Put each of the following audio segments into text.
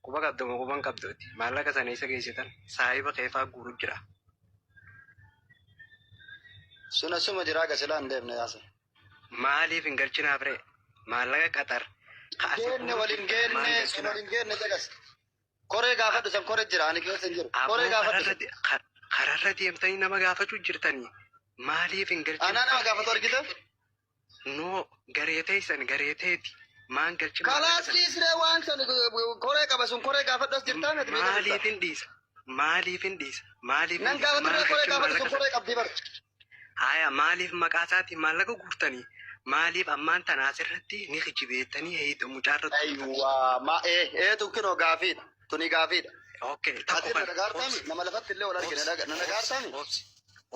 Quba qabda moo quba hin qabdu ati? Maallaqa sana eessa geessitan? Saahiba keefaa guuru jira. Sun asuma jiraa ga silaa hin deemne yaasa. Maaliif hin galchinaaf ree? Maallaqa Qaxar ka asi Geenne guuru waliin jirtan maan geenne sun galchinaaf? waliin geenne caqas. Koree gaafadhu san koree jira ani keessa hin jiru. Koree Aboo gaafadhu kararra san. de- ka- kararra deemtanii nama gaafachuu jirtanii maaliif hin galchine? Anaa nama gaafatu argite? No garee teessan garee teeti maan galchin maallaqa Kalaas san? dhiisree waan san koree qaba sun koree gaafadhu as jirtaa miti beeka jirta. Maaliif hin dhiisa? Maaliif hin dhiisa? Maaliif hin Nan dhiisa? gaafaturree Maan koree galchin gaafadhu maallaqa sun san? koree qabdii bar. Haya maaliif maqaa isaatiin maallaqa guurtanii? Maaliif ammaan tana asirratti ni kijibeettanii heeyxa mucaarra tuultan? Ayiwaa ma ee ee tun kinoo gaafiidha. Tuni gaafiidha. Okay, Ati tokko na kana dhagaartaami obsi nama lafatti illee wal argine obsi na obsi dhagaartaami obsi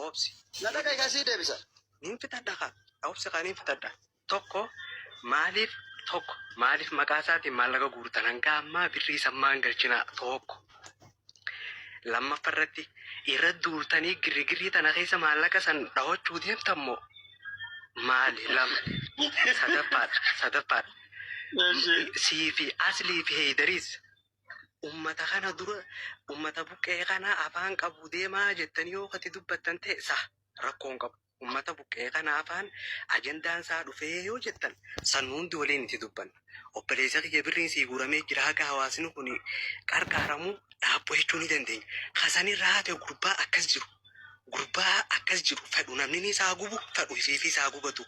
obsi na dhaga kasii deebisa. Nin fixadha kaa obsi kaa nin fixadha. Tokko maaliif tokko maaliif maqaa isaatiin maallaqa guurtan hanga ammaa birrii san maan galchinaa tokko. Lammaffa irratti irra duultanii girrigirrii tana keessa maallaqa san dhahachuu deemtan moo maali lama sadaffaadha sadaffaadha. Sii fi Aslii fi Heydariis ummata kana dura ummata buqqee kana afaan qabu deemaa jettanii yoo kati dubbattan ta'e sah rakkoo hin qabu. Ummata buqqa'e kana afaan ajandaan isaa dhufee yoo jettan san nu hundi waliin itti dubbanna. Obboleessa kiyya birriin sii guuramee jira haga hawaasni kun qarqaaramu dhaabboo jechuu ni dandeenya. Ka sanirraa hafe gurbaa akkas jiru gurbaa akkas jiru fedhu namni ni isaa gubu fedhu ifiifi isaa gubatu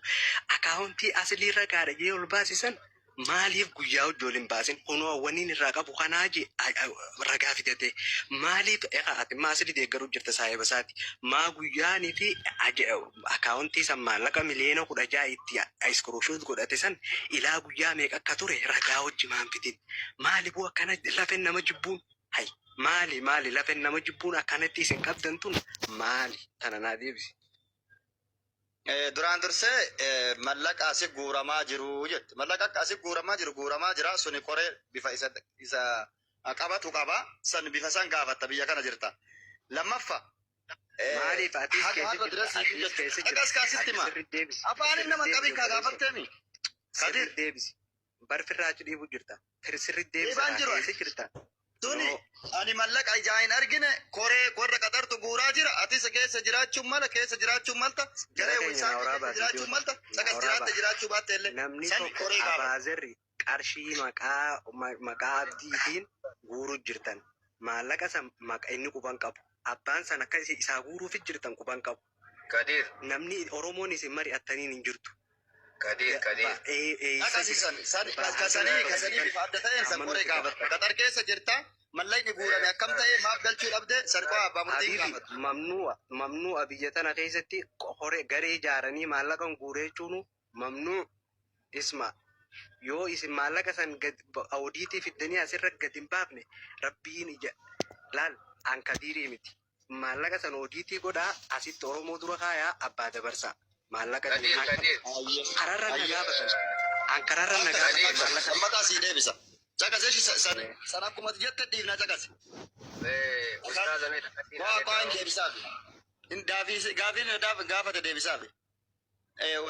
akaawuntii asilii ragaadha jee ol baasisan Maaliif guyyaa hojii ol hin baasin kunoo waniin irraa qabu kanaa je ragaa fidate maaliif eqa ati maa asili deeggaruu jirta saahiba isaati maa guyyaani fi akaawuntii san maallaqa miliyoona 16 itti iskrooshoot godhate san ilaa guyyaa meeqa akka ture ragaa hojii maan fidin maali boo akkana lafen nama jibbuun hay maali maali lafen nama jibbuun akkanatti isin qabdan tun maali tana naa deebisi. Duraan dursee mallaqa asi guuramaa jiru jette. Mallaqa akka asi guuramaa jiru guuramaa jira suni koree bifa isa isa qabatu qaba san bifa san gaafatta biyya kana jirta. Lammaffa Maaliif atiis haga keessa har'a jirta dira siif atiis jettu. keessa Dhaqas jirta kaasitti ati hima. sirri deebisi Afaanin sirri nama deebisi qabin kaa obboleessoo gaafatteemi. sirri Kadir. deebisi barfirraa achi dhiibu jirta Fir sirri deebisa Dhiibaan kaa jiru ani. keessa jirta Tuni noo ani mallaqa ijaa hin argine koree warra qaxartu guuraa jira atis keessa jiraachuun mala keessa jiraachuun malta jara garee keenya wisaa naa keessa waraabaa jiraachuun viidiyoota malta naa sakas waraabaa jiraatte jiraachuu baatte illee namni san tokko koree gaafadhu. abaazerri qarshii maqaa maqaa abdiitiin guuru jirtan maallaqa san maqa inni quban qabu abbaan san akka isaa guuruufi jirtan quban qabu Kadir. namni oromoon isin mari'attaniin hin jirtu Kadiir Kadiir. Eessa Akkasi jira? san san kasanii kasanii bifa adda ta'een san Amma qoree nuti gaafatta. Qaxar keessa jirta mallaqni guurame akkam ta'e maaf galchuu dhabde san qo'a abbaa murtiin Habibi gaafatta. mamnu'a mamnu'a biyya tana keessatti hore garee ijaaranii maallaqa guuree jechuun mamnuu isma yoo isin maallaqa san gad odiitii fiddanii asirra gad hin baafne rabbiin ija laal an kadiirii miti Maallaqa san odiitii godhaa asitti Oromoo dura kaayaa abbaa dabarsaa. Maallaqa san Kadir, Kadir. kararra na gaafatan. An kararra na gaafatan Kadir. maallaqa. Lammataa sii deebisa. Caqas eshi san san akkuma ati jette dhiifna caqasi. Ustaaza mee takka Waa waa hin deebisaafi. Hin gaafii gaafiin gaafate deebisaafi.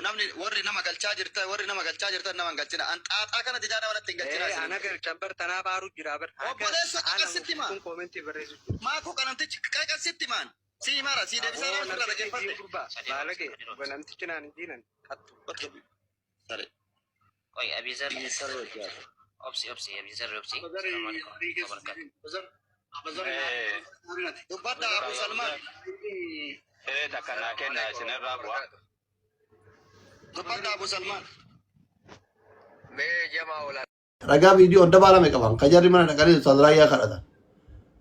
Namni warri nama galchaa jirta warri nama galchaa jirtan nama hin galchina. An xaaxaa kana didaa nama natti hin galchina Ee isin. ana galchan bar tanaaf aaru jira bar. Haga Obboleessa sa'aa qaqa lama sitti himaa. kun koomentii barreessu jira. Maa koo kanamtichi qaqa sitti himaan. Si himara si deebisaa Aboo nama sirraa namtichi dhaggeeffadhe. diin gurbaa baalage namtichi naan hin diinan qattu. Sare. Qoy Abizar obsi obsi Abizar obsi. Assalamu alaikum warahmatullahi wabarakatuh. Dubbadha Abu Salmaan. Siree takka naa kenna isinirraa bu'a. Dubbadha Abu Salmaan. Mee jamaa olaa Ragaa viidiyoo adda baalame qaban. Ka jarri mana dhaqanii Ustaaz Raayyaa kadhatan.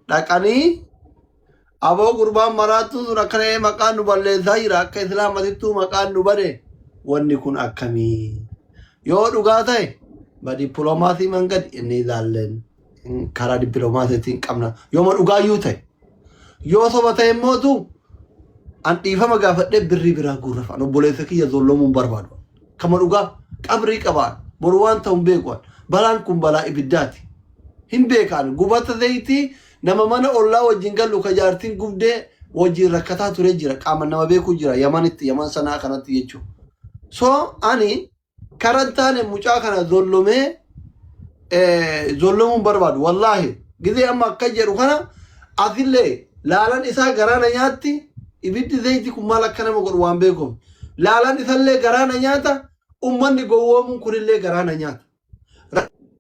Dhaqanii aboo gurbaan maraattuu sun akkana jedhee maqaan nu balleessaa jira akka islaamatittuu maqaan nu bade wanni kun akkamii yoo dhugaa ta'e ba dippiloomaasii mangad inni ilaalleen karaa dippiloomaasiitiin qabna yooma dhugaayyuu ta'e yoo soba ta'e immootu an dhiifama gaafadhee birrii biraa guurrafa an obboleessa kiyya zollomuu hin barbaadu kama dhugaa qabrii qabaan boru waan ta'u hin beeku an balaan kun balaa ibiddaati hin beekaan gubata zayitii nama mana ollaa wajjin galu ka jaartiin gubdee wajjin rakkataa ture jira qaama nama beeku jira yamanitti yaman sanaa kanatti jechuudha so ani karan taane mucaa kana zollomee zollomuu hin barbaadu wallaahi. Gizee amma akka jedhu kana asillee laalan isaa garaa na nyaatti ibiddi zayitii kun maal akka nama godhu waan beekuuf. Laalan isallee garaa na nyaata ummanni gowwoomuun kunillee garaa na nyaata.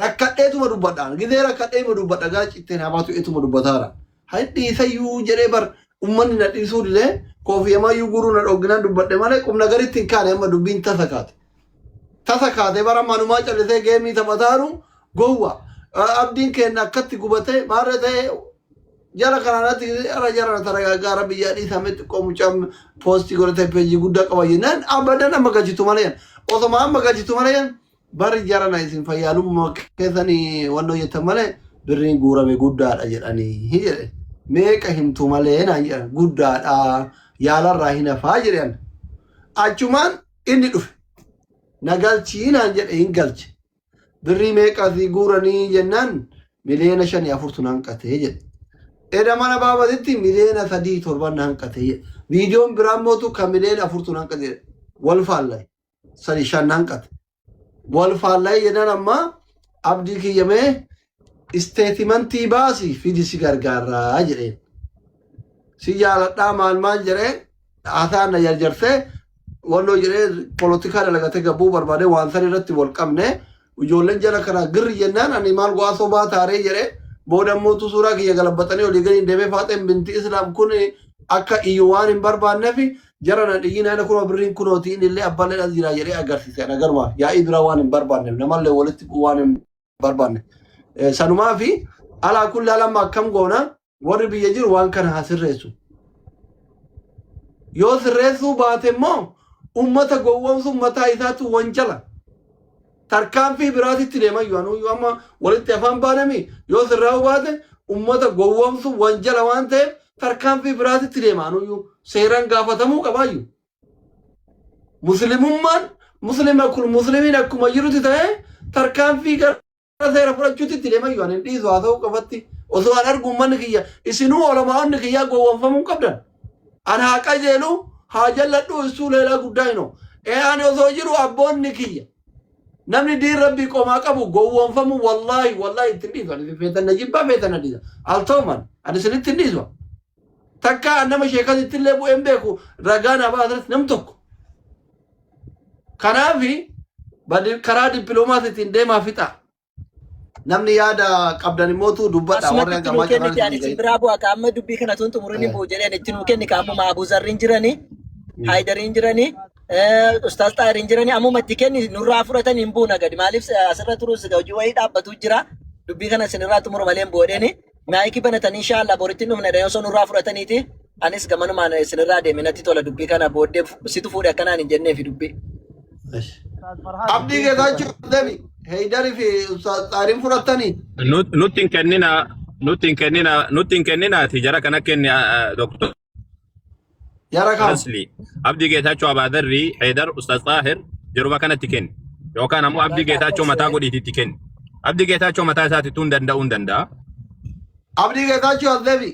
Rakkadheetuma dubbadhaan gizee rakkadheetuma dubbadha gara citteen habaatu etuma dubbataara. Hadhi isayyuu jedhee bar ummanni na dhiisuu didee koofiyamaayyuu guuruu na dhogginaan dubbadhe malee qubna garitti hin kaane amma dubbiin tasa kaate. Tasa kaate bara manumaa callisee geemii taphataaru gowwa. Abdiin keenya akkatti gubatee maarree ta'ee jara kanaanatti jara jara taragaagaa rabbi yaa dhiisame xiqqoo mucaan poostii godhatee peejii guddaa qaba jennaan abadan amma galchitu malee osoma amma galchitu malee bari jara na isin fayyaalummaa keessanii wannoo jettan malee birriin guurame guddaadha jedhanii jedhe meeqa himtu malee naan jedhan guddaadha yaalarraa hin hafaa jedhan achumaan inni dhufe na galchii naan jedhe hin galche birrii meeqa asii guuranii jennaan miliyoona shanii afurtu naan qatee jedhe. Eda mana baabatitti miliyoona sadii torban naan qatee jedhe. Viidiyoon biraa mootu kan miliyoona afurtu naan qatee jedhe. Wal faallay sadi shan naan qate. Wal faallay jennaan amma abdii kiyyamee isteetimantii baasi fidi si gargaarraa jedheen. Si jaaladhaa maal maal jedhee haasaan na jarjarsee walloo jedhee polotikaa dalagatee gabbuu barbaadee waan san irratti wal qabne ijoolleen jala kana girri jennaan ani maal go'aa sobaa taaree jedhee booda immoo suuraa kiyya galabbatanii olii gadi deemee faaxeen binti islaam kun akka iyyu waan hin barbaanneef jara na dhiyyiin ana kunoo birriin kunooti inni illee abbaallee as jira jedhee agarsiise ana garumaaf yaa'ii biraa waan hin barbaanneef namallee walitti bu'uu waan hin barbaanne. Sanumaa fi alaa kulli alamma akkam goona warri biyya jiru waan kana haa sirreessu. Yoo sirreessuu baate immoo ummata gowwoomsuun mataa isaatu wanjala. Tarkaanfii biraatitti deeman yoo anuyyuu amma walitti afaan baanami yoo sirraa'uu baate ummata gowwoomsuun wanjala waan ta'eef tarkaanfii biraatitti deema anuyyuu seeraan gaafatamuu qabaayyu. Muslimummaan muslima kun muslimiin akkuma jirutti ta'ee tarkaanfii gara seera fudhachuutti itti deeman yoo ani hin dhiisu haa ta'uu qofatti osoo an argu uummanni kiyya isinuu olamaa'onni kiyyaa gowwoomfamuu hin qabdan. An haa qajeelu haa jalladhu isuu leelaa guddaa hinoo. Ee ani osoo jiru abboonni kiyya namni diin rabbii qomaa qabu gowwoomfamuu wallaahi wallaahi itti hin dhiisu. Ani isin feetan na jibbaa feetan na dhiisa. Al ta'uman ani isinitti hin dhiisu. Takka an nama sheekatitti illee bu'ee hin beeku ragaa naa baasarratti nam tokko. Kanaafi karaa dippiloomaasiitiin deemaa fixa. Namni yaada qabdan immootu dubbadha. Warri Asumatti itti hanga nuu ammaa carraan kenniti isin ani hin isin gahin. biraa bu'a ka amma dubbii kana tun xumurin hin bu'u jedheen itti nuu kenni ka ammuma Abu Zarriin jirani Haydariin jirani Ustaaz Xaahiriin jirani ammuma itti kenni nurraa fudhatan hin buuna gadi maaliif asirra turuus hojii wayii dhaabbatu jira dubbii kana isinirraa xumuru malee hin bu'u jedheeni maayikii banatanii inshaAllah boritti hin dhufna jedhanii osoo nurraa fudhataniiti anis gamanumaan isinirraa deeme natti tola dubbii kana booddee situ fuudhe akkanaan hin jenneefi dubbii. Abdii Geetaachoo deemi. Heydari fi Ustaaz Xaahiriin fudhattanii. Nutti hin kennina nutti hin kennina nutti hin kenninaati jara kana kenni Dr. Jara kam? Asli Abdii Geetaachoo Abaadarri Heydar Ustaaz Xaahir jaruma kanatti kenni yookaan ammoo Abdii Bakka Geetaachoo akkas mataa godhiiti itti kenni. Abdii Geetaachoo mataa isaatiitu hin danda'uu hin danda'a. Abdii Geetaachoo as deemi.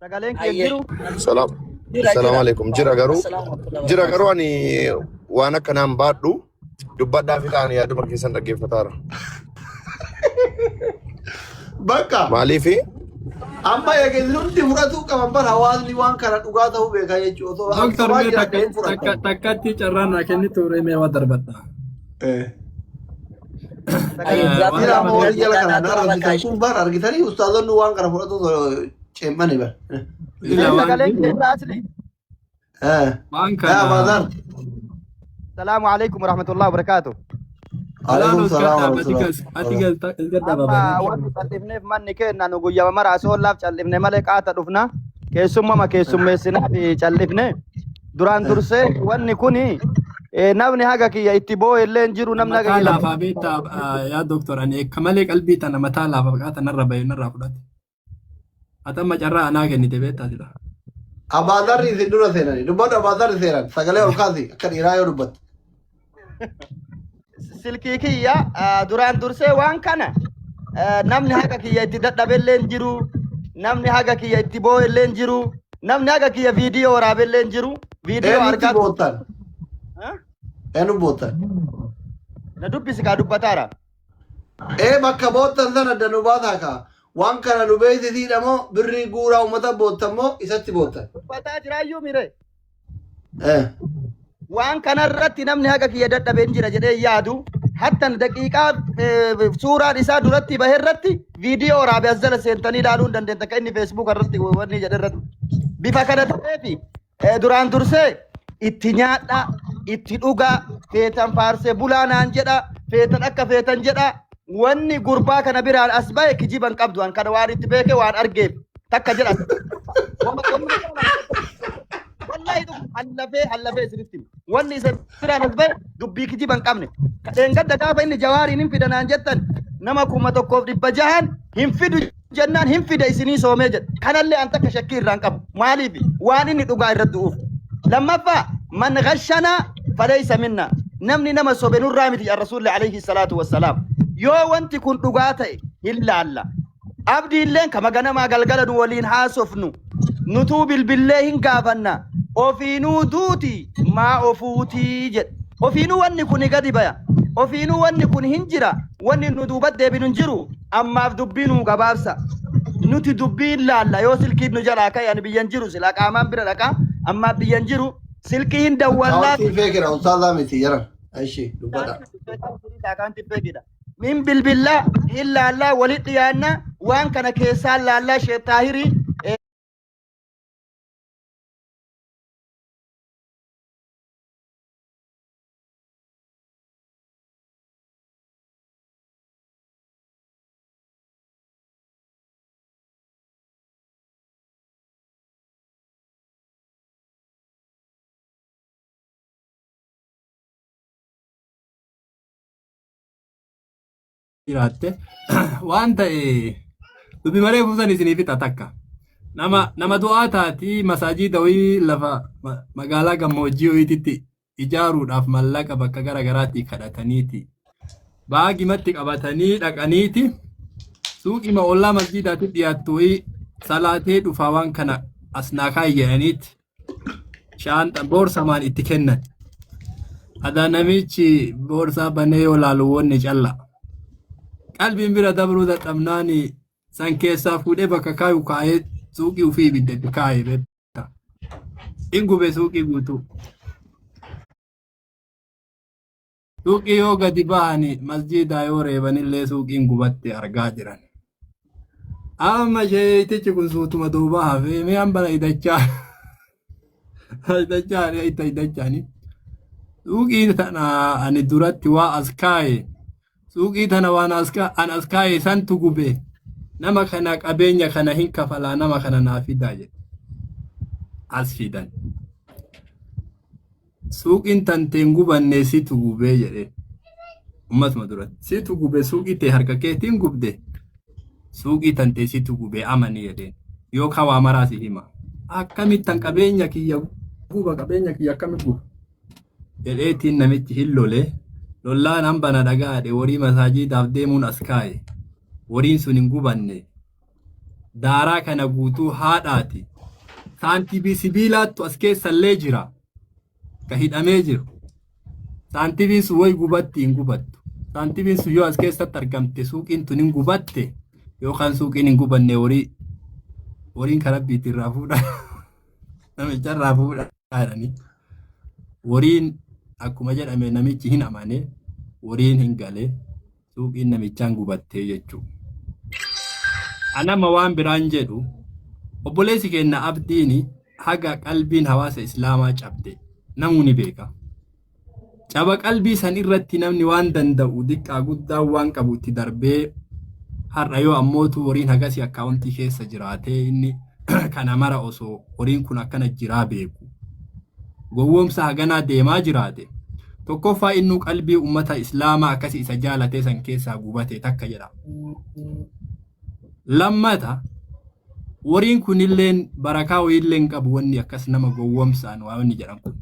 Sagaleen kiyya Ayyee. jiru. Salaam. Jira Salaam jira. alaikum. Jira garuu Assalamu warahmatullahi jira wabarakatuh. garuu ani waan akkanaan baadhu dubbadhaa fi ta'an yaaduma keessan dhaggeeffataara. Bakka Maaliifi amma eega isin hundi fudhatuu qaban bar hawaasni waan kana dhugaa ta'uu beeka jechuudha. Osoo Doktor sobaa mee jiran takka hin takka fudhatan. takkatti carraa naa kennitu mee waa darbadha. Ayyee Waan Jira gaafa amma warri jala guddaa kana na tura bakka argisiisan kun bar argitanii ustaazonni waan kana fudhatu ceem'ani bar. Ila Mee waan sagaleen jiru kiyya irraa asli. waan Yaa kana Abaazar. Salaamu alaikum warahmatullahi wabarakatuh. Alaan Alaikum os salaam gadhaaba ati warahmatullahi gas ati galta gadhaaba Amma bareeda. wanti cal'ifneef manni keenna nu guyyama mara asoollaaf cal'ifne malee qaata dhufna. Keessummama keessummeessinaa fi cal'ifne. Duraan dursee wanni kuni namni haga kiyya itti boo'e illee hin jiru namni haga Mataa kiyya laafaa beektaa yaa doktor ani akka malee qalbii tana mataa laafaa qaata narra bahe narraa fudhate. Ati amma carraa anaa kennite beektaa sila. Abaazarri isin dura seenani. Dubbadhu abaazarri seenan. Sagalee ol kaasi akka dhiiraa yoo dubbatte. Silkii kiyya duraan dursee waan kana namni haga kiyya itti dadhabe illee hin jiru namni haga kiyya itti boo'e illee hin jiru namni haga kiyya viidiyoo waraabe illee hin jiru viidiyoo Eenyutti argaa boottan? Eenyu boottan? Na dubbisi kaa dubbataara. Ee bakka boottan sana adda nu baasaa kaa. Waan kana nu beeksisiidha moo birrii guuraa uummata boottan moo isatti boottan? Dubbataa jiraayyuu mire. Waan kanarratti namni haga kiyya dadhabee hin jira jedhee yaadu. Hattan daqiiqaa suuraan isaa duratti bahe irratti viidiyoo waraabe as jala seentanii ilaaluu hin dandeetta akka inni Facebook irratti wanni jedhe irratti. Bifa kana ta'eefi duraan dursee itti nyaadhaa, itti dhugaa, feetan faarsee bulaa naan jedha, feetan akka feetan jedha. Wanni gurbaa kana biraan as bahe kijiba hin qabdu. An kana waan itti beeke waan argeef takka jedha. Wallahi dhugu hallafee hallafee isinitti hima. Wanni isa biraan as bahe dubbii kijiba hin qabne. Dheengadda gaafa inni jawaariin hin fida naan jettan nama 1600n hin fidu jennaan hin fida isinii soomee jedhe. Kanallee an takka shakkii irraa hin qabu. Maaliif? Waan inni dhugaa irra du'uuf. Lammaffaa man ghashanaa falaysa minna. Namni nama sobe nurraa miti jedha Rasuulli alayhi salaatu wassalaam. Yoo wanti kun dhugaa ta'e hin laalla. Abdiilleen kama ganamaa galgala nu waliin haasofnu. Nutuu bilbillee hin gaafanna. Ofiinuu duuti maa ofuutii jedhe. Ofiinuu wanni kun gadi baya. Ofiinuu wanni kun hin jira. Wanni nu duuba deebinu hin jiru. Ammaaf dubbii nuu gabaabsa. Nuti dubbii hin laalla yoo silkiin nu jalaa ka'e ani biyyan jiru silaa qaamaan bira dhaqaa ammaaf biyyan jiru silkii hin dawwallaa. Akaawuntiin feekidha ustaazaa miti jaran. Ishi dubbadha. Akaawuntiin feekidha. Min bilbillaa hin laallaa walitti dhiyaanna waan kana keessaa laallaa Sheekh Xaahirii Jiraatte waan ta'e dubbi maree fuusan isinii fixa takka. Nama du'aa taati masaajida wayii lafa magaalaa gammoojjii wayiititti ijaaruudhaaf mallaqa bakka gara garaatti kadhataniiti. Baagimatti qabatanii dhaqaniiti suuqima ollaa masjiidaatti dhiyaattu wayii salaatee dhufaa waan kana as naa kaa'i jedhaniiti shaanxa boorsamaan itti kennan. Adaa namichi boorsaa banee yoo laalu wanni calla. Qalbiin bira dabruu dadhabnaani san keessaa fuudhee bakka kaayu kaayee suuqii ofii ibidda itti kaayee beekta. In gube suuqii guutuu. Suuqii yoo gadi bahani masjiidaa yoo reebanillee suuqiin gubatte argaa jiran. Amma sheeyitichi kun suutuma duuba hafee mee hambana idachaa idachaa itti idachaani. Suuqii tana ani duratti waa as kaaye suuqii tana waan as an as kaaye santu gube nama kana qabeenya kana hin kafalaa nama kana naa fidaa jedhe. As fidan. Suuqiin tantee hin gubannee situ gubee jedheen. Ummatuma duratti. Situ gube suuqii tee harka keetiin gubde. Suuqii tantee situ gubee amani jedheen. Yookaan waa maraa si hima. Akkamittan qabeenya kiyya guba qabeenya kiyya akkamitti guba? Jedheetiin namichi hin lole. Lollaan hambana dhagaadhe horii masaajiidaaf deemuun as kaa'e. Horiin sun hin gubanne. Daaraa kana guutuu haadhaati. Saantibii sibiilaattu as keessallee jira. Ka hidhamee jiru. Saantibiin sun wayi gubatti hin gubattu. Saantibiin sun yoo as keessatti argamte suuqiin tun hin gubatte yookaan suuqiin hin gubanne horii horiin kan rabbiitti irraa fuudha. Namicha irraa fuudha jedhanii. Horiin akkuma jedhame namichi hin amane horiin hin gale suuqiin namichaan gubattee jechuudha. Anama waan biraan jedhu obboleessi keenya Abdiin haga qalbiin hawaasa Islaamaa cabde namuu ni beeka. Caba qalbii san irratti namni waan danda'u diqqaa guddaa waan qabu itti darbee har'a yoo ammootu horiin hagasii akkaawuntii keessa jiraatee inni kana mara osoo horiin kun akkana jiraa beeku. Gowwoomsa haganaa deemaa jiraate. Tokkoffaa innuu qalbii ummata Islaamaa akkasi isa jaalatee san keessaa gubate takka jedha. Lammata horiin kunilleen barakaa wayiillee hin qabu wanni akkas nama gowwoomsaan waa wanni jedhan kun.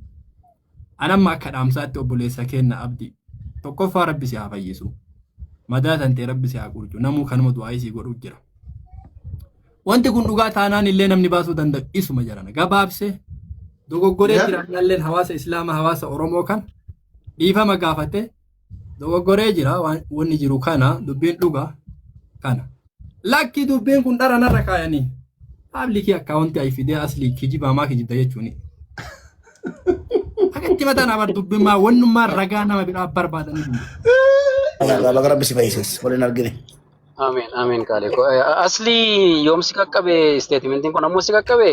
Anamma akka dhaamsaatti obboleessa keenna Abdi tokkoffaa rabbi si haa fayyisu. Madaa tantee rabbi si haa qurcu. Namuu kanuma du'aa isii godhuu jira. Wanti kun dhugaa taanaan illee namni baasuu danda'u isuma jarana. Gabaabsee dogoggoree jiraannalleen hawaasa Islaamaa hawaasa Oromoo kan dhiifama gaafate dogoggoree jira wanni jiru kana dubbiin dhugaa kana. Lakki dubbiin kun dhara narra kaayanii. Public account ayi fidee asli kijibaa maa kijibda jechuuni. Akkatti mataa nama dubbiin maa wannummaa ragaa nama biraa barbaadanii jiru. Baga rabbi si fayyises waliin argine. Ameen ameen qaalee koo. Asli yoom si qaqqabe statementiin kun ammoo si qaqqabe?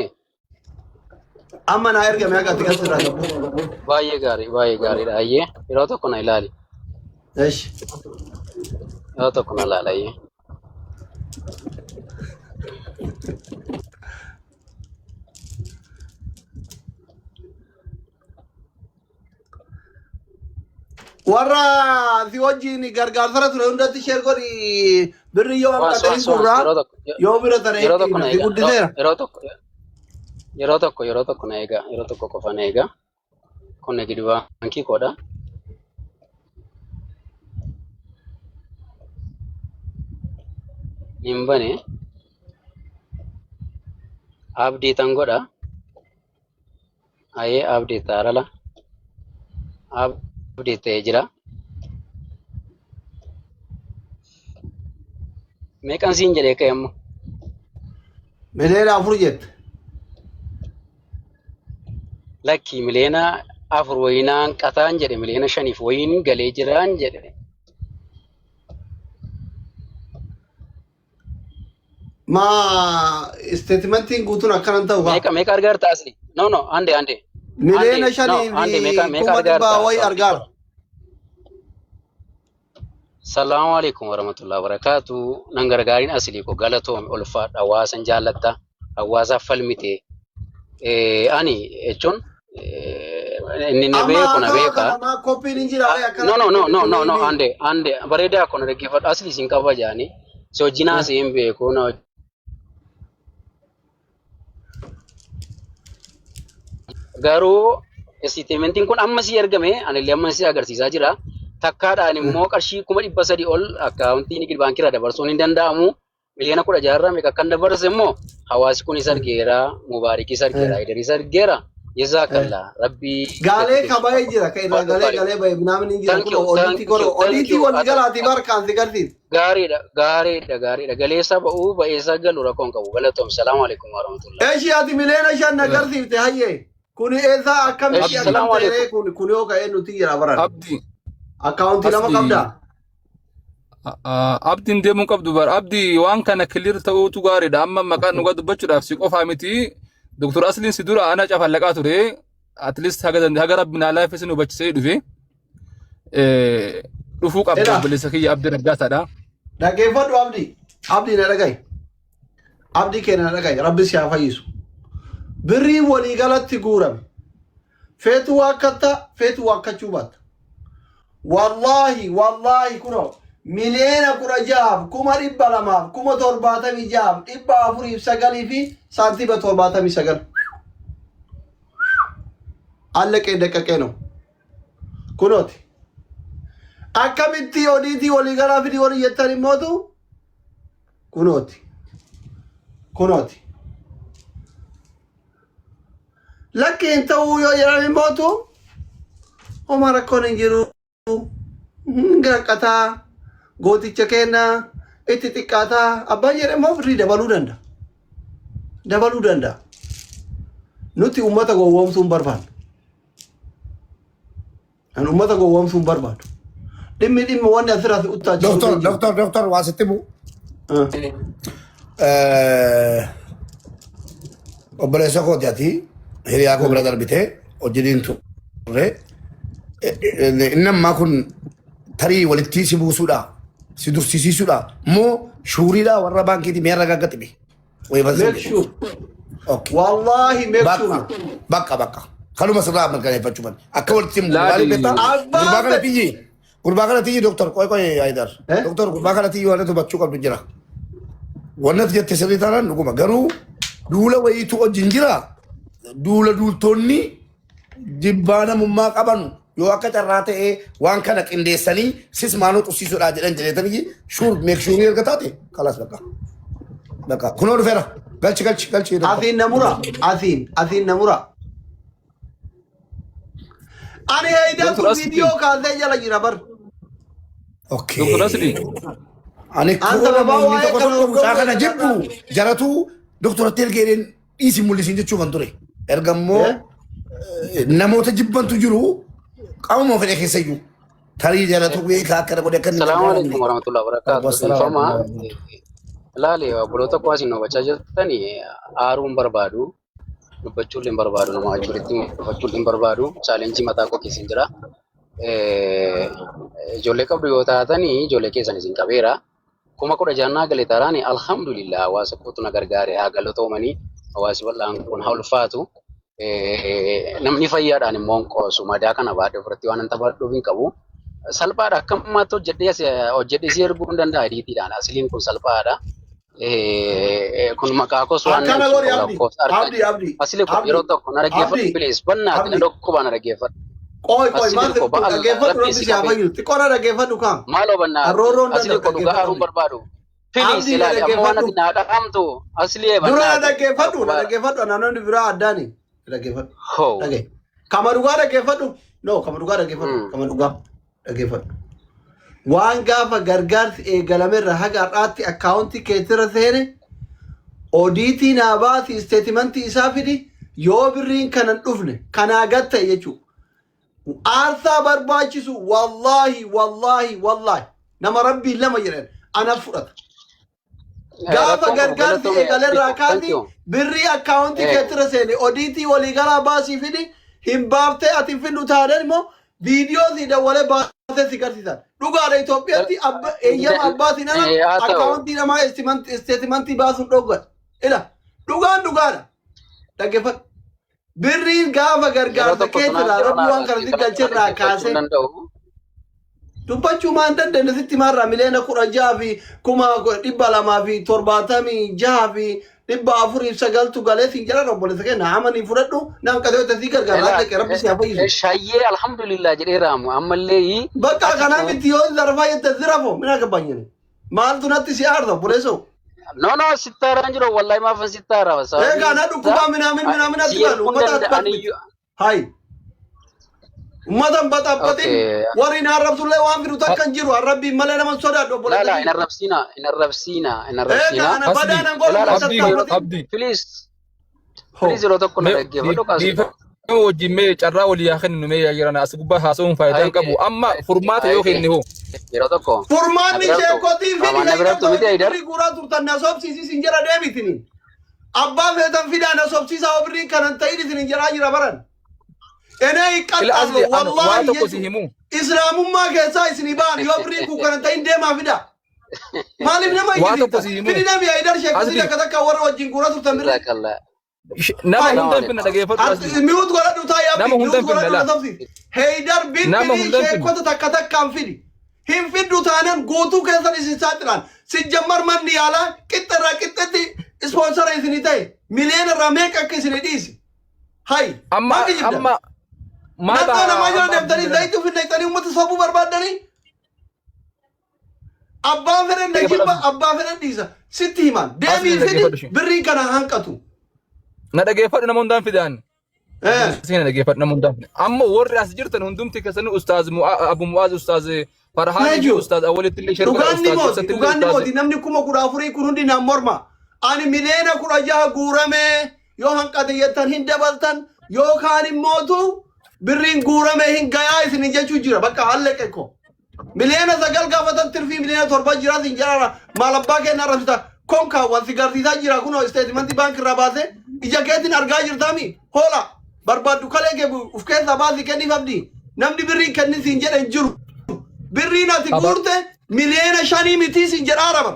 Amma naa ergame akka ati gasirraa qabu. Baay'ee gaarii baay'ee gaariidha ayyee yeroo tokko na ilaali. Eshi. Yeroo tokko na ilaali ayyee. Warra si wajjin gargaarsara ture hundatti share godhi birri yoo Waans hanqate hin waans waans gurraa yeroo tokko yoo bira tare yeroo itti tokko na si eega guddiseera. yeroo tokko yeroo tokko yeroo tokko na eega yeroo tokko qofa na eega. Kun gidi baankii koodha. Hin bane abdiitan godha. Ayee abdii taarala abdii ta'ee jira. Meeqan siin jedhee ka'e ammoo? 4 miliyoona jette. Lakki 4 miliyoona wayinaan qataan jedhe 5 miliyoona wayiin galee jiraan jedhe. Maa statementiin guutuun akkanan ta'u kaa. Meeqa meeqa argaarta asli? No no ande ande. Miliyoona Ande no shanii ande fi meeqa meeqa kuma dhibbaa argaarta wayi akkaawuntii argaara. koodha. Salaamu alaikum warahmatullahi wabarakatuh. Nan gargaariin aslii ko galatoome ulfaadha hawaasan jaallatta hawaasaaf falmite. Ani jechuun inni na Amma beeku na haasawa beeka. kana maa koppiin hin jira wayi No akkanatti no no no no no kennitanii. ande ande bareedaa kun dhaggeeffadhu asli isin qaba jaani. Si wajjin haasa'ee hin beeku na garuu statementiin kun amma si ergame anillee amma si agarsiisaa jira. Takkaadhaan immoo qarshii 300,000 ol akkaawuntii Nigid Baankii irraa dabarsuun hin danda'amu. 16 miliyoona irraa meeqa akkan dabarse immoo hawaasi kunis argeera, Mubaarikis argeera, Idaris argeera. Jazaakallaa Rabbii Gaalee gati ka bahee jira ka irraa galee galee bahe minaamin hin jira Thank kun you, thank odiitii godhu you, thank odiitii you. walii galaatii barkaan si garsiisa. Gaariidha, gaariidha, gaariidha. Galeessa ba'uu ba'eessa galu rakkoon qabu. Galatoom. Salaamu alaikum warahmatullahi. Eshi ati 5 miliyoona na garsiifte hayyee kuni eessaa akkamitti Eshi akkam salaamu ta'ee alaikum. kun kun yoo ka'ee nuti jira baran. Abdi Akkaawuntii lama asli qabdaa? Abdiin deemuu qabdu bar abdi waan kana clear ta'uutu gaariidha amma maqaan dhugaa dubbachuudhaaf si qofaa miti Doktor Asliin si dura ana cafallaqaa ture at least haga haga rabbi naa laaffise nu hubachisee dhufe dhufuu qabda Edha obboleessa kiyya Abdi Raggaasaadha. dhaggeeffadhu Abdi Abdi na dhagayi Abdi keenya na dhagayi Rabbi si haa fayyisu. Birriin walii galatti guurame feetu waakkatta feetu waakkachuu baatta. Wallaahi wallaahi kunoo 16,276,409.79 fi. Allaqee daqqaqee no. Kunooti. Akkamitti odiitii walii galaa fidii walii jettan immootu kunooti. Kunooti. Lakki hin ta'uu yoo jedhan immootu homaa rakkoon hin jiru. Hin raqqataa gooticha kennaa itti xiqqaataa abbaan jedhe immoo birrii dabaluu danda'a. Dabaluu danda'a. Nuti uummata gowwoomsuu hin barbaannu. An uummata gowwoomsuu hin barbaadu. Dhimmi dhimmi wanni asirraa si uttaachisu Doktor, hin jiru. doktor, doktor, waa sitti bu'u. Obboleessa kooti ati hiriyaa koo bira darbitee hojjetiin turre. Inni ammaa kun tarii walitti si buusuudha, si dursisiisuudha, moo shuuriidha warra baankiitii mi'a ragaa gaxime. Make sure. Wallahi make sure. Bakka, bakka, bakka. Kanuma sirraa mirkaneeffachuu malee. Akka walitti hin buune maaliif Laali beektaa? Abbaan Gurbaa kana fedhe. tiyyi. Gurbaa kana tiyyi doktor qoy qoy Haydar. Doktor gurbaa kana tiyyi waan hubachuu qabdu jira. Wanni ati jette sirrii taanaan dhuguma. Garuu duula wayiitu wajjin jira. Duula duultonni jibbaa namummaa qabanu yoo akka carraa ta'ee waan kana qindeessanii sis maanoo xussiisuudhaa jedhan jedheetanii sure make sure erga taate kalaas bakka. Bakka kunoo dhufeera. Galchi galchi galchi doktor. Asiin na mura. Asiin asiin na mura. Ani heydatu Doktor Asli viidiyoo kaasee jala jira bar. Doktor Asli Okay. Ani An koo sababaa namoonni waa'ee tokko kana tokko mucaa hordofuu kana jibbu jaratu doktoratti ergeedheen dhiisi mul'isin jechuu kan ture. Erga immoo namoota jibbantu jiru qaamuma fedhe keessa iyyuu. Tarii jaratu beekaa akkana godhe akka inni Salaamu gargaarame. alaikum warahmatullahi wabarakatuh. Wassalaam. Dhiifama. Ilaali obboloota koo isin hubachaa jirtan aaruu hin barbaadu. Dubbachuu illee hin barbaadu. Nama wajjin walitti dubbachuu illee hin barbaadu. Chaalenjii mataa koo keessa hin jira. Ijoollee qabdu yoo taatan ijoollee keessan isin qabeera. 16,000 naa gale taaraan alhamdulillah hawaasa kootu na gargaare haa galatoomanii hawaasi bal'aan kun haa ulfaatu. Namni fayyaadhaan immoo hin qoosu madaa kana baadhee ofirratti waan hin taphadhuuf hin qabu. Salphaadha akka ammaatti hojjedhee hojjedhee si erguu hin danda'a ediitiidhaan asiliin kun salphaadha. Kun maqaa koos waan Akkana ibsu godhi qabu Abdi. lakkoofsa harka Abdi Abdi. asili kun yeroo Abdi. tokko na dhaggeeffadhu Abdi. please bannaati na Abdi. dhukkuba na dhaggeeffadhu. Qoy qoy Asili maal ko ba'al dhaggeeffadhu rabbi rabbi si si haa qabee fayyisu. Xiqqoo na dhaggeeffadhu kaa. maaloo bannaati Arroorroon asili danda'u ko dhugaa dhaggeeffadhu aaruun Abdi. barbaadu. Please Abdi na ilaali amma waan dhaggeeffadhu. ati naa dhaqamtu asli Dura na bannaati dhaggeeffadhu na dhukkubaadha. dhaggeeffadhu naannoo biraa addaani. Na dhaggeeffadhu. Hoo. Dhagge. Kama dhugaa dhaggeeffadhu. No kama dhugaa dhaggeeffadhu. Kama dhugaa dhaggeeffadhu. Waan gaafa gargaarsi eegalamerra haga har'aatti akkaawuntii keetirra seene odiitii naa baasi isteetimantii isaa fidi yoo birriin kanan dhufne kanaa gad ta'e jechuudha. Aarsaa barbaachisu wallaahi wallaahi wallaahi nama rabbiin lama jedhan ana fudhata. Gaafa Rakkoon qabu gargaarsi galatoome eegalerraa asli ko thank kaasi you. birrii akkaawuntii keetirra seene odiitii waliigalaa baasii fidi hin baaftee ati hin fiddu taanaan immoo viidiyoo si dawwalee baasee si garsiisan. Dhugaadha Itoophiyaatti eeyyama abbaatiin ala Haa ta'u. akkaawuntii namaa isteetimantii baasuun dhowwadha. Ila dhugaan dhugaadha. Dhaggeeffadhu. Birriin gaafa Yeroo gargaarsa tokko tunaan keetirraa yeroo rabbi waan kana naa si galcherraa dhaggeeffachuu hin kaasee danda'u. dubbachuu maan dandeenye sitti maarraa 16,276,409tu galee siin jedhan obboleessa keenya amanii fudhadhu naan qatee hojjetan sii gargaara Elaa dhaqee rabbi si haa fayyisu. shayyee alhamdulillah jedheeraamu ammallee Bakka ati kanaa miti yoo zarfaa jette zirafo mina gabbanyani. Maaltu natti si aarsa obboleessoo? No no sittaaraan jiru wallahi maafan sittaara sababiin Eegaa na isaa dhukkubaa minaamin minaamin si atti baanu erguun uummata atti danda'an miti. iyyuu Hayi. Uummata hin baxaabbatin okay warri na arrabsullee waan fidu takka hin jiru arrabbiin malee nama hin sodaadhu la obboleessa la hin kiyya. arrabsiina hin arrabsiina hin Eegaa arrabsiina ana Asli, badaa nan godhu ilaala uummata Abdi, atti yeroo Abdi. please Ho. please yeroo tokko na Mee dhaggeeffadhu kaasii dhiifama wajjin mee carraa walii haa kennu mee yaa jiran as gubbaa haasa'uun faayidaa hin qabu. Amma furmaata yoo kenne hoo. Yeroo tokko na Furmaanni birattu sheekotii fidi qaamaan na haydar birattu miti ta'e Haydar birrii guuraa turtan na sobsiisi sin jedha deebitini. Abbaa feetan fidaa na sobsiisaa yoo birriin kanan ta'in isin jedhaa jira baran. Enee hin Ila qaxxallo asli an waa wallaahi tokko si jechuun himu. islaamummaa keessaa isinii ba'an yoo birriin kun kanan ta'in deemaa fidaa. Maaliif nama Waa tokko iyyisiifta? si himu. Fidi nami Haydar sheekotii Asli takka takka warra wajjin guuraa turtan birrii. jazakallah nama Hai. hunda hin finna dhageeffadhu asli. Mi'uut godhadhu taa'i abdi. Nama hunda Mi'uut hin finna godhadhu na laa. sobsiisi. Heydar Nama bilbilii hunda hin finna. sheekota takka takkaan fidi. Hin fiddu taanan guutuu keessan isin saaxilaan. Sijjammar manni yaalaa qixxa irraa qixxetti ispoonsara isinii ta'e miliyoona irraa meeqa akka isinii dhiisi. Hai. Amma Maal kijibda? amma maal Naxxoo namaa jala amma deemtanii abdii zayitii ofi naqxanii uummata sobuu barbaaddanii abbaan fedhan na jibba abbaa fedhan dhiisa. Sitti himan. Asli Deemii dhaggeeffadhu fidi ishee. birriin kana hanqatu. Na dhageeffadhu nama hundaan fidaan. Isin dhaggeeffadhu nama hundaan fidaan. Amma warri as jirtan hundumti keessanii Ustaaz Abu Mu'aaz Ustaaz Farhaan fi Jechuun. Ustaaz Awwalitti illee shirka Dhugaan ni Ustaaz mooti, Ibsatti illee dhugaan ni Ustaaz mooti. Namni 14,000 kun hundi naan morma. Ani 16 miliyoona guurame yoo hanqate jettan hin dabaltan yookaan immootu birriin guurame hin gayaa isin jechuu jira. Bakka halleqe ko. 9 miliyoona gaafatan tirfii 7 miliyoona jira sin jedhara. Maal abbaa keenya arrabsita. Konkaa wal si garsiisaa jira kunoo isteetimantii baankii irraa baasee ija keetiin argaa jirtaami. Hoola barbaaddu kalee kee uf keessaa baasii kenniif abdii. Namni birriin kennin siin jedhe hin jiru. Birriin ati guurte 5 miliyoona miti sin jedhaa ረበር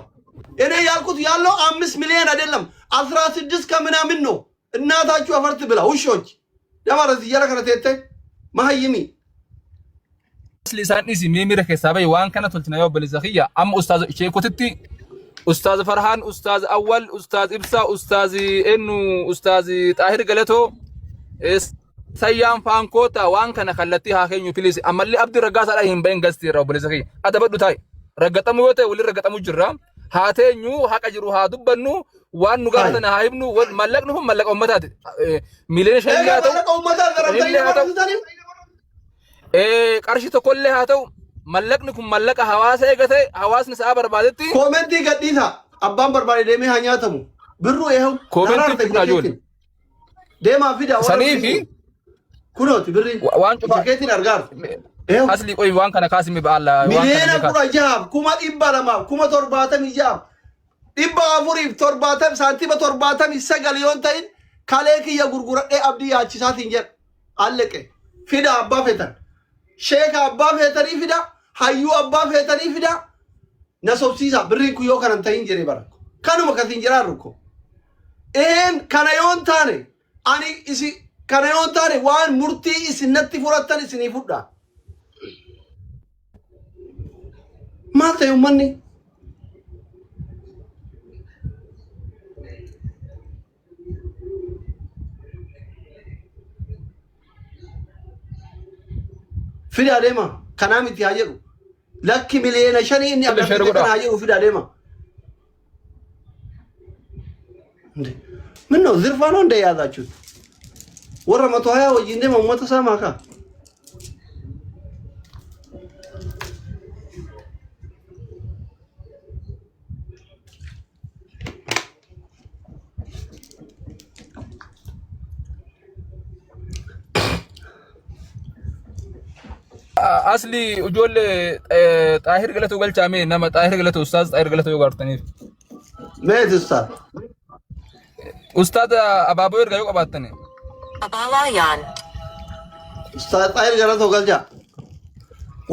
እኔ ያልኩት ያለው 5 ሚሊዮን አይደለም 16 ከምናምን ነው። እናታችሁ አፈር ትብላ ውሾች። ደማረስ እያለ ከነቴተ መሀይሚ Asli isaan dhiisi mee miira keessaa bahi waan kana tolchina yoo obboleessa kiyya amma Ustaaz Sheekotitti Ustaaz Farhaan Ustaaz Awwal Ustaaz Ibsaa Ustaaz Ennu Ustaaz Xaahir Galatoo Sayyaan Faankoota waan kana kallattii haa keenyu please ammallee Abdii Raggaasaadhaa hin bahin gastii irraa obboleessa kiyya adabadhu taa'i raggaxamu yoo ta'e waliin raggaxamu jirra haa teenyu haqa jiru haa dubbannu waan nu gaafatan haa himnu mallaqni kun mallaqa uummataati 5 miliyoona Egaa haa ta'u mallaqa uummataa zarabtanii shanillee nama haa ta'u barsiisanii qarshii tokkollee haa ta'u Mallaqni kun mallaqa hawaasa eegate hawaasni sa'a barbaadetti. Koomentii gadhiisa. Abbaan barbaade deemee haa nyaatamu. Birruu eehu. Koomentii fidnaa ijoollee. Deemaa fidaa warra Sanii fi kunooti birriin. Waan cufaa. Ija keetiin argaartu. Asli qoyi waan kana kaasimi ba'alla. Waan kana Miliyoona mee kaasi. 16f 200,000 76,470 saantima 79 yoon ta'in kalee kiyya gurguradhee abdii yaachisaatiin jedha. Alleqe. Fida abbaa feetan. Sheeka abbaa feetanii fida. Hayyuu abbaa feetanii fida. Na sobsiisa birriin kun yoo kanan ta'in jedhee bara. Kanuma kasiin jiraarru ko. Een kana yoon taane ani isi kana yoon taane waan murtii isin natti fudhattan isinii fudha. Maal ta'e uummanni? Fidaa deema. Kanaa miti haa jedhu. Lakki 5 miliyoona inni Share agarsiise godhaa. kana haa jedhu fidaa deema. ምን ነው ዝርፋ ነው እንደ የያዛችሁት? ወረ 120 wajjin deema uummata saamaa kaa. Asli ijoollee Xaahir Galatoo galchaame nama Xaahir Galatoo Ustaaz Xaahir Galatoo yoo gaartaniif. Meet ustaaz. Ustaaz abaaboo ergaa yoo qabaattani. Ustaaz Xaahir Galatoo galchaa.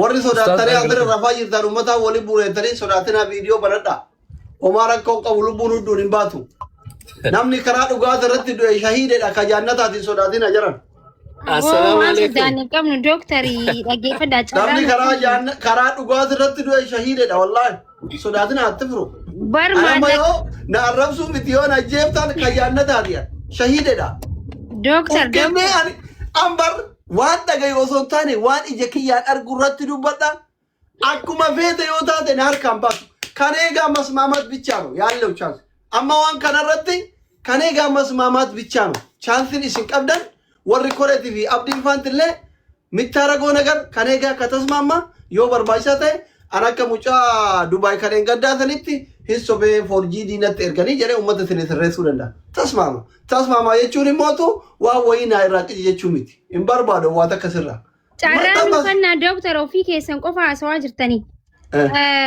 Warri Ustaaz sodaattanii Xaahir asirra Galatoo. rafaa jirtan uummataa waliin bureettanii sodaatinaa viidiyoo banadhaa. Homaa rakkoo qabu lubbuun hudduun hin baatu. Namni karaa dhugaata irratti du'e shahiidedha ka jaannataatiin sodaatina jiran. Aboo Assalaamu waan alaikum. sodaanne hin qabnu dooktarii dhaggeeffadhaa carraa Namni nu karaa kennu. jaanna karaa dhugaata irratti du'e shahiidedha wallaahi. Sodaatina atti firu. Bar Anamma maallaqa yoo na arrabsuu miti yoo na ajjeeftan ka jaannataati shahiidedha. dooktar Of kennee dooktar ani ambar waan dhagayu osoo hin taane waan ija kiyyaan argu irratti dubbadha. Akkuma feete yoo taate na harkaan baasu. Kan eegaa መስማማት ብቻ ነው ያለው ቻንስ። Amma waan kanarratti kan eegaa መስማማት ብቻ ነው ቻንስን isin qabdan warri koreetii fi abdiin faantillee የምታረገው ነገር ከኔ ጋር ከተስማማ yoo barbaachisaa ta'e an akka mucaa Dubaay kan gaddaa sanitti hin sobee forjii diinatti erganii jedhee uummata isin sirreessuu danda'a. Tasmaama. Tasmaama jechuun immootu waan wayii naa irraa qici jechuu miti. Hin barbaadu waa takka sirraa. Carraa nu Maxxanfas. kennaa dooktar ofii keessan qofa haasawaa jirtanii.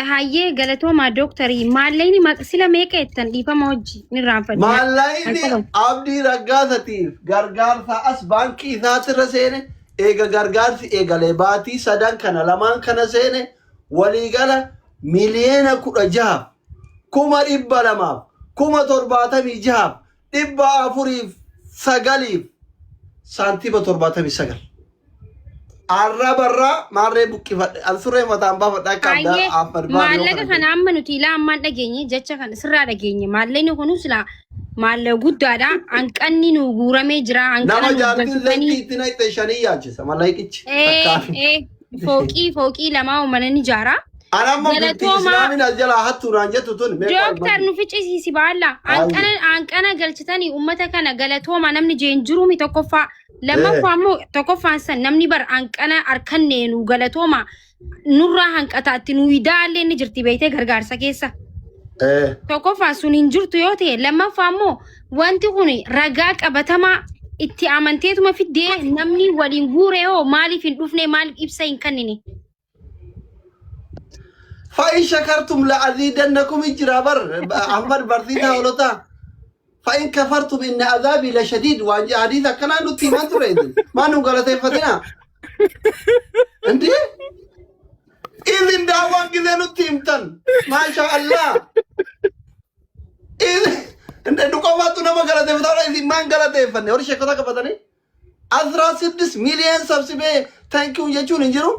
Hayyee galatoomaa dooktarii maallaqni sila meeqa jettan dhiifama hojii ni irraanfadhu. Maallaqni Abdii Raggaasatiif gargaarsa as baankii isaatirra seene eega gargaarsi eegalee baatii sadan kana lamaan kana seene waliigala 16,276,409 saantima 79. Arrabarraa maarree buqqifadhe an surree mataan baafadhe akka Hayyee Ahmad Baar yoo maallaqa kana kana amma nuti ilaa ammaan dhageenye jecha kana sirraa dhageenye maallaqni kun silaa maallaqa guddaadha hanqanni nu guuramee jira hanqana Nama nu jaartiin galchitanii zayitii itti naqxe shanii yaachisa mallaqichi ee takkaa. ee fooqii fooqii lamaa uumana ni ijaara. Ana amma bultii Galatoomaa islaamin as jalaa hattuu naan jettu tun meeqa Dooktar nu ficcisiisi baalla. Hanqana hanqana galchitanii uummata kana galatooma namni jeen jiruumi tokkoffaa. Lammaffaa immoo tokkoffaan san namni bar hanqana harkanne nu galatooma nurraa hanqataatti nu idaallee ni jirti beektee gargaarsa keessa. Tokkoffaa sun hin jirtu yoo ta'e lammaffaa immoo wanti kun ragaa qabatamaa itti amanteetuma fiddee namni waliin guure hoo maaliif hin dhufne maaliif ibsa hin kennine? فإن شكرتم لأزيدنكم إجرا بر أحمد برسيسا ولوتا فإن كفرتم إن عذابي لشديد وأن حديث كان نتي ما تريد ما نقول فتنا እንዴ ኢዝን ዳዋን ጊዜ nutti himtan maasha allah እንደ qofaatu nama galateeffata isin maan galateeffanne warri sheekota qabatanii 16 miiliyoon sabsibee thank you jechuun hin jiru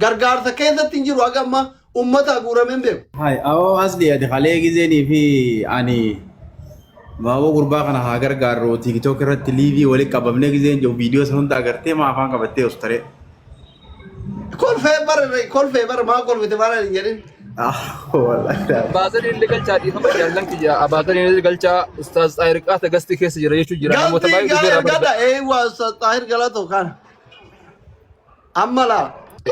gargaarsa keessatti hin jiru haga amma ummata guuramee hin beeku. Hai, awoo asli ati kalee gizeenii fi ani baaboo gurbaa kana haa gargaarru TikTok irratti liivii walitti qabamnee gizeen jiru viidiyoo san hunda agartee maa afaan qabattee os taree. Kolfee bar kolfee bar maa kolfite bara hin jedhin. Abaazariin illee galchaa dhiifama jaallan kiyya abaazariin illee galchaa Ustaaz Xaahir Qaata gastii keessa jira jechuu jira namoota Galtii baay'eetu gaa jira ergadha eewwa Xaahir Galatoo kana. Amma laa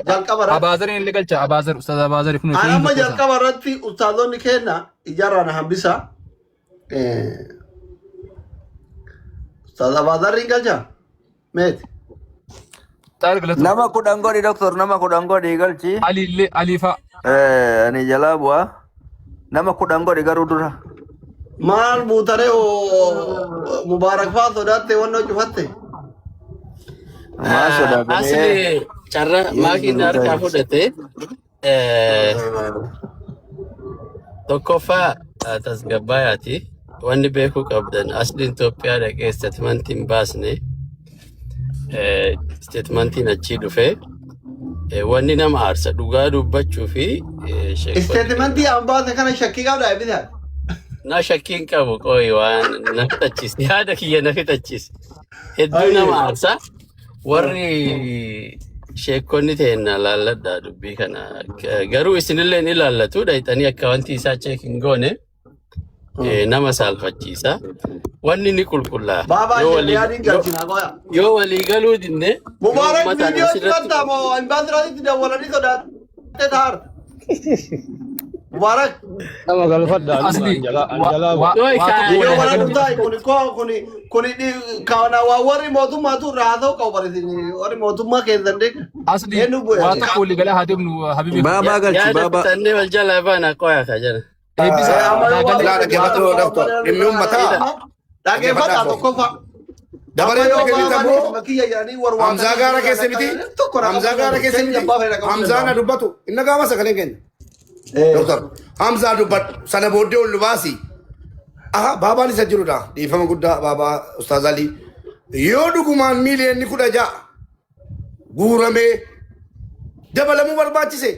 Jalqaba irratti. Abaazariin illee galcha. Abaazar Ustaaz Abaazar kun Ani amma jalqaba irratti ustaazonni keenya ijaarraa na hambisa. Ustaaz Abaazarriin galcha. Meeti. Nama 10 godhi doktor, nama 10 godhi galchi. Ali illee Ali fa'a. Ani jalaa bu'aa. Nama 10 godhi garuu dura. Maal buutaree Mubaarak fa'aa sodaatte wannoo cufatte. Maal sodaatanii? Asli carra maakiin harkaa fudhate tokkoffaa tasgabbaayaati. Wanni beekuu qabdan asliin Itoophiyaa dhaqee statementii hin baasne statementiin achii dhufe wanni nama aarsa dhugaa dubbachuu fi sheekonni Isteetimentii an baase kana shakkii qabda eebbisa. Na shakkiin qabu qoyi waan na fixachiise yaada kiyya na fixachiise. Hedduu nama aarsa. Warri sheekonni teenna laalladha dubbii kana. Garuu isinillee ni ilaallatu dhayxanii akka wanti isaa check hin goone nama saalfachiisa. Wanni ni qulqullaa'a. Baabaa Yoo walii shari'aadhiin yoo galchina qoya. yoo walii galuu dinne yoo Mubaarak uummataan viidiyoo asirratti cufatta moo imbaasiraatitti dawwalanii sodaatte taar. Mubaarak Nama galfadha anuma Asli an jalaa waa Qoy waa kaa tokko viidiyoo walii mana hagalchu. dhuftaa kuni koo kuni kuni kana waa warri mootummaatu irraa haasa'u qabu barisin warri mootummaa keessan deega. Asli Eenyu bu'e waa ati? tokko walii galaa haa deemnu habibi kun. Baabaa galchi Yaada baabaa. fixannee wal jalaa baana qoya ka jala. Eebbisa Amma naa yoo waa galee Ilaa tokko dhaggeeffadhu waa doktor. tokko Dhimmi uummataa dhaggeeffadhaa dhaggeeffadhaa tokkoffaa. Amma Dabaree yoo dhaggeeffata baabaan immoo isuma kiyya jedhanii Hamzaa warwaatanii gaara keessa miti. tokko na Hamzaa qabuu gaara danda'u. keessa Keenya miti. abbaa fedha qabuu Hamzaa na danda'u. dubbatu. Inna gaama sagaleen keenya. Doktor Hamzaa dubbadhu. Sana booddee ol nu baasi. Aha baabaan isa jirudha. Dhiifama guddaa baabaa Ustaaz Alii. Yoo dhugumaan miiliyoonni 16 guuramee dabalamuu barbaachise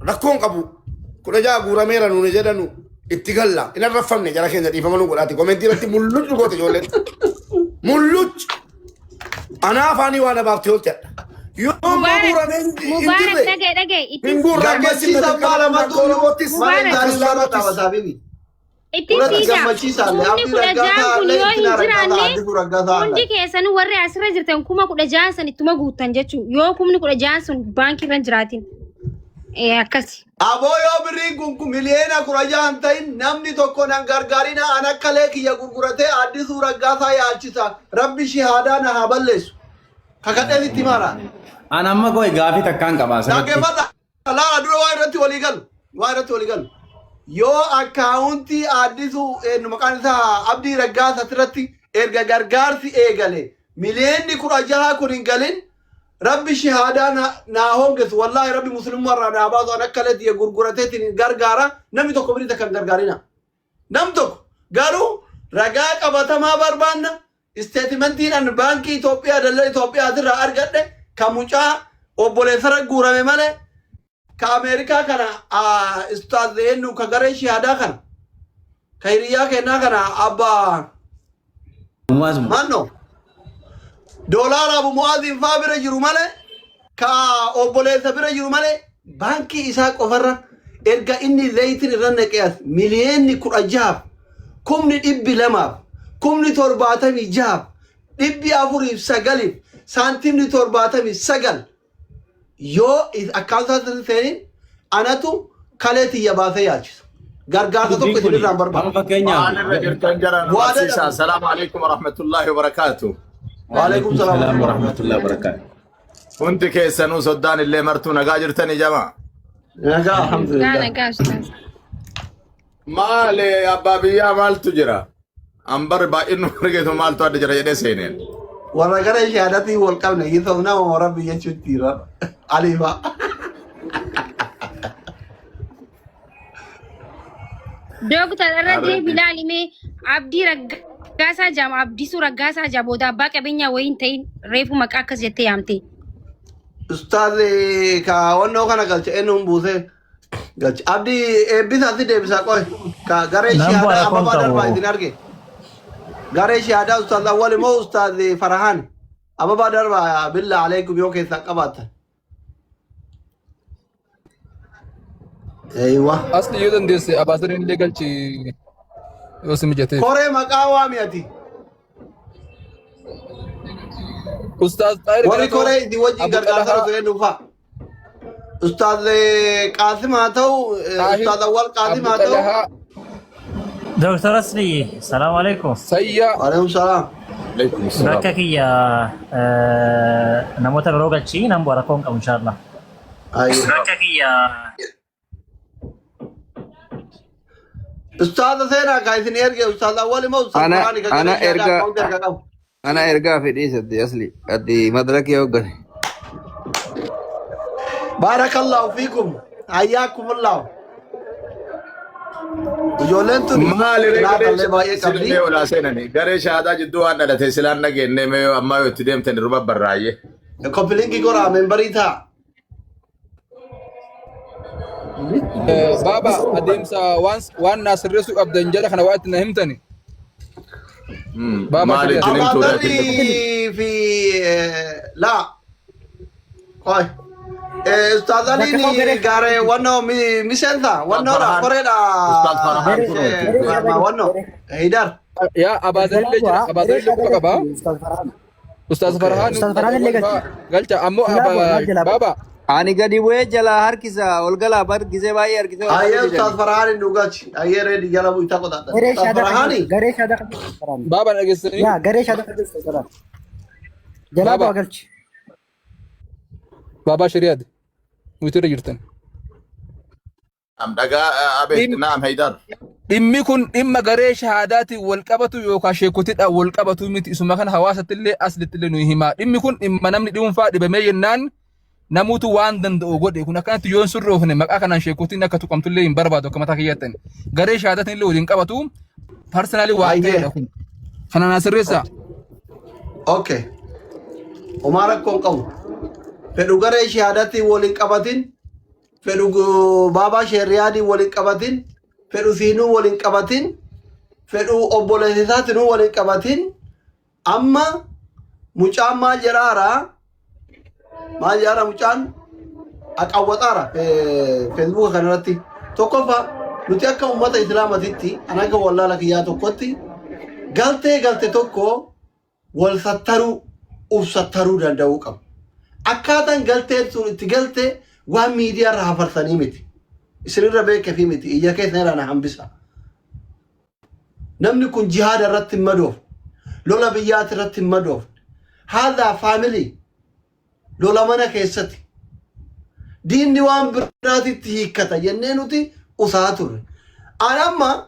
rakkoon qabu. 16 guurameera nuuni jedhanu itti galla. Hin arraffamne jara keenya dhiifama nu godhaati. Komentii irratti mulluccu goote ijoolleen. Mulluccu. Anaa afaanii waan abaaftee oolte hadha. Yoo immoo Mubaarak guuramee hin Mubaarak jirre dhagaye dhagaye hin ittiin guurraan keessi Gammachiisa abbaa lamatu akka Oromootis mana Mubaarak akka isaanii irra Islaamaattis. dhaabataa bibi. ittiin Ulatti siidaa gammachiisaallee kumni abdii 16 raggaasaa kun illee yoo hin ittiin raggaasaa jiraanne addisuu raggaasaa hundi alla. keessanuu warri asirra jirtan 16,000 san ittuma guuttan jechuu yoo kumni 16 sun baankii irra hin jiraatin. Akkasi. Aboo yoo birriin kun miliyoona 16 ta'in namni tokko nan gargaarina an akka lee kiyya gurguratee addisuu raggaasaa yaalchisa. Rabbi shahaadaa na haa balleessu. Kakadheen itti himaara. An amma qoy gaafii takkaan qaba asirratti. Dhaggeeffadha. Laala dura waa irratti walii galu. Waa irratti walii galu. Yoo akkaawuntii addisuu eenyu maqaan isaa Abdii Raggaasaa irratti erga gargaarsi eegale miliyoonni 16 kun hin galin Rabbi shahaadaa naa hongesu wallaahi Rabbi muslimummaa irraa naa baasu an akka leeti gurgurateetiin hin gargaara namni tokko birii takka hin gargaarina. Nam tokko garuu ragaa qabatamaa barbaanna isteetimentiin an baankii Itoophiyaa daldala Itoophiyaatirraa argadhe ka mucaa obboleessarra guurame malee ka Ameerikaa kana ustaaz eenyu ka garee shahaadaa kana ka hiriyyaa kennaa kana abbaa Muwaazuma. Manno doolaara Abu Mu'aaziin faa bira jiru malee ka obboleessa bira jiru malee baankii isaa qofarra erga inni zayitiin irra naqee as miliyoonni 16f 200,000 76,409 saantimni 79 yoo akkaataa seenin anatu kalee tiyya baasee yaalchisa. Gargaarsa tokko Dubbiin isin kuni irraa hin barbaadu. amma fakkeenyaaf Waan irra jirtan jara nu Waada barsiisa. dhabu. Assalaamu alaikum warahmatullahi wabarakaatu. Waalaikum Waalaikum salaam salaam warahmatullahi wabarakatuh. Hundi keessanuu soddaan illee martuu nagaa jirtanii jama. Nagaa Nagaa alhamdulillah. nagaa ustaaz. Maali abbaa biyyaa maaltu jira? Ambar baay'innu argeetu maaltu adda jira jedhee seeneen. Warra gara shahaadatiin wal qabne hiisa nama rabbi jechuutti jira. Aliifa. Dooktar irra deebi ilaali mee Abdii Raggaasaa jaama Abdiisuu Raggaasaa jaa booda abbaa qabeenyaa wayii hin ta'in reefu maqaa akkas jettee yaamte. Ustaaz ka wannoo kana galche eenyuun buusee galche. Abdii eebbisaa si deebisaa qoy. Ka garee Nan bu'a shahaadaa rakkoon ababaa darbaa qabu. isin arge. Garee shahaadaa Ustaaz Awwal immoo Ustaaz Farahaan. Ababaa darbaa billaa aleekum yoo keessaa qabaattan. Eeywa. Asli yoo dandeesse abaazariin illee galchi yoo si mijateef. Koree maqaa waami ati. Ustaaz Xaayir Warri Galatoo, koree isin wajjin Abu gargaarsa Xalahaa, dhufe eenyu fa'a? Ustaaz Qaasim haa ta'u, Xaahir Ustaaz Awwal Qaasim Abdu haa ta'u. Xalahaa Doktor Asli, salaamu alaikum. Sayyaa Waalaikum salaam. Alaikum salaam. Bakka kiyya namoota biroo galchii nan bu'a rakkoo hin qabu inshallah. Ayyee. Bakka kiyya Ustaaza seenaa kan isin erge Ustaaz Awwal immoo Ustaaz Ana Quraani kan ana garee shahaadaa erga akkaawuntii harka qabu. ana ergaa fedhii sadde asli ati madraki hooggane. Baarakallahu fiikum. Hayyaakumullahu. Ijoolleen tun Maali ree qiraata garee illee baay'ee qabdi. sillee olaa seenani garee shahaadaa jidduu waan dhalate silaan dhageenne mee ammaa yoo itti deemtan irra barraayye. Koppilinkii goraa membarii ta'a. Baaba adeemsa waan naa sirreessuu qabdan jedha kana waa itti na himtani. Baaba Maali shari'aati. itti himtuudha Abaadarri fi laa qoy. Ustaaz Bakka koo Aliin garee gaaree wannoo miseensa wannoodha Farhaan koreedha Ustaaz Farhaan garee wannoo Hidar. Yaa Abaazar illee jira. jalaa bu'aa Abaazar garee illee quba shaadaa qaba. galchi Ustaaz Farhaan. Ustaaz Okay. Farhaan Ustaaz Ustaaz Farhaan illee Awwal galchi. fa'aa galcha. Ammoo Jalaa bu'aa maal jalaa bu'a? baaba Ani gadi bu'ee jalaa harkisa ol galaa bar gisee baay'ee harkisee ol Ayyee galuu Ustaaz didani. Farhaan dhugachi. Ayyee reedi jala bu'itaa qotaadha. Garee Ustaaz shaadaa kan Farhaani. garee shaadaa kan Ustaaz Farhaan. baaba na dhageessanii Yaa garee shaadaa kan Ustaaz Farhaan. Jalaa baaba bu'aa galchi. baabaa shari'aati. Nuti irra jirtan. Naam dhagaa abeet naam Haydar. Dhimmi kun dhimma garee shahaadaatiin wal qabatu yookaan sheekotidhaan wal qabatu miti. Isuma kana hawaasatti illee aslitti illee nuyi himaa. Dhimmi kun dhimma namni dhuunfaa dhibamee jennaan namuutu waan danda'u godhe. Kun akkanatti yoo hin sirroofne maqaa kanaan sheekotiin akka tuqamtu illee hin barbaadu akka mataa kiyyaatti. Garee shahaadaatiin illee waliin qabatu parsanaalii waan Ayyee. ta'edha kun. Kana naa sirreessaa. Okay. Homaa rakkoo hin qabu. Fedhu garee shahaadaatiin waliin qabatin, fedhu baabaa sheeriyaadiin waliin qabatin, fedhu siinuu waliin qabatin, fedhu obboleessa isaatinuu waliin qabatin. Amma mucaan maal jedhaara? Maal jedhaara mucaan? Aqawwaxaara feesbuuka kanarratti. Tokkoffaa nuti akka uummata islaamatitti an akka wallaala kiyyaa tokkotti galtee galte tokko wal sattaruu uf sattaruu danda'uu qaba. Akkaataan galteen sun itti galte waan miidiyaa irra hafarsanii miti. Isinirra beekefi miti ija keessan irraa na hambisa. Namni kun jihaada irratti hin madoofne. Lola biyyaati irratti hin madoofne. Haadhaa faamilii lola mana keessatti. Diinni waan biraatitti hiikkata jennee nuti usaa turre. An amma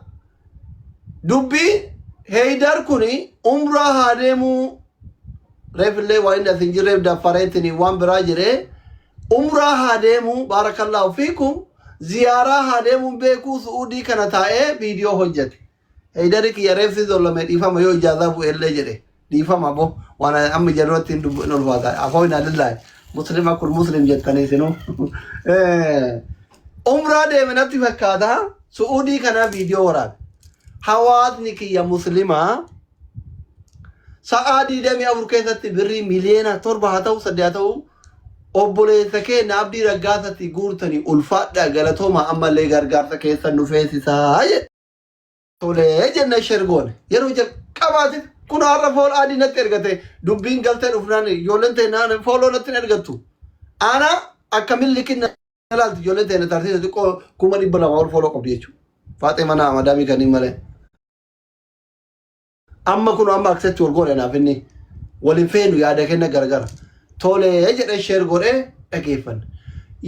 dubbii Heydar kuni umraa haa deemuu reefillee waan inni as hin jirreef daffareetiin waan biraa jiree umraa haa deemuu baarakallaahu fiikum ziyaaraa haa deemuun beekuu su'uudii kana taa'ee viidiyoo hojjete. Heydari kiyya reefsi zollame dhiifama yoo ijaazaa bu'ellee jedhe dhiifama bo waan amma jedhutti hin dubbu hin ulfaata afoo inaa lillaahi muslima kun muslim jettanii isinuu. Umraa deeme natti fakkaata su'uudii kana viidiyoo waraabe. Hawaasni kiyya muslimaa sa'aa 24 keessatti birrii miliyoona 7 haa ta'u 8 haa ta'u obboleessa keenya Abdii Raggaasatti guurtanii ulfaadhaa galatooma ammallee gargaarsa keessan nu feesisaa jedhe. Tolee jenne share goone yeroo jalqabaatiif kun har'a fool adii natti ergate dubbiin galtee dhufnaan ijoolleen ta'e fooloo natti hin ergattu. Ana akkamin likin na ilaalti ijoolleen ta'e tartiisa xiqqoo 200,000 ol fooloo qabdi jechuudha. Faaxee mana madaamii kanneen malee. Amma kun amma aksetti wal goone naaf inni waliin feenu yaada kenna gargara. Tolee jedhee share godhee dhageeffanne.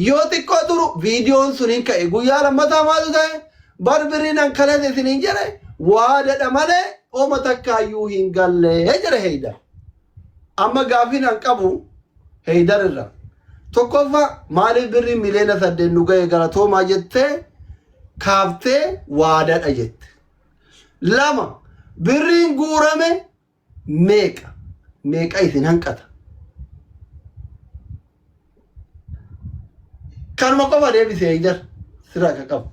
Yoo xiqqoo turu viidiyoon sun hin ka'e guyyaa lammataa maaltu ta'e barbiriin an kaleessa isiniin jedhe waadadha malee homa takkaayyuu hin galle jedhe Heydar. Amma gaafiin an qabu Heydar irra. Tokkoffaa maaliif birrii miliyoona 8 nu ga'e galatoomaa jettee kaaftee waadadha jette. Lama birriin guurame meeqa? Meeqa isin hanqata? Kanuma qofa deebise Heydar sirraa kan qabu.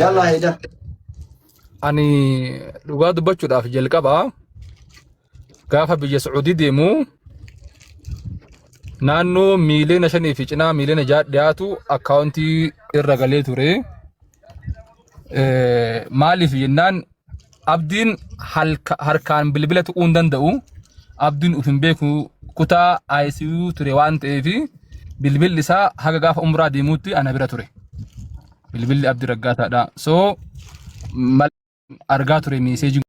Yallaa Heydar. Ani dhugaa dubbachuudhaaf jalqaba gaafa biyya Sacuudii deemu naannoo miiliyoona 5 fi cinaa miiliyoona 6 dhiyaatu akkaawuntii irra galee ture. Maaliif jennaan abdiin harkaan bilbila tuquu hin danda'u. Abdiin uf hin beeku Kutaa ICU ture waan ta'eef bilbilli isaa haga gaafa umraa deemuutti ana bira ture. Bilbilli Abdii Raggaasaadha. So mal argaa ture meeseejiin.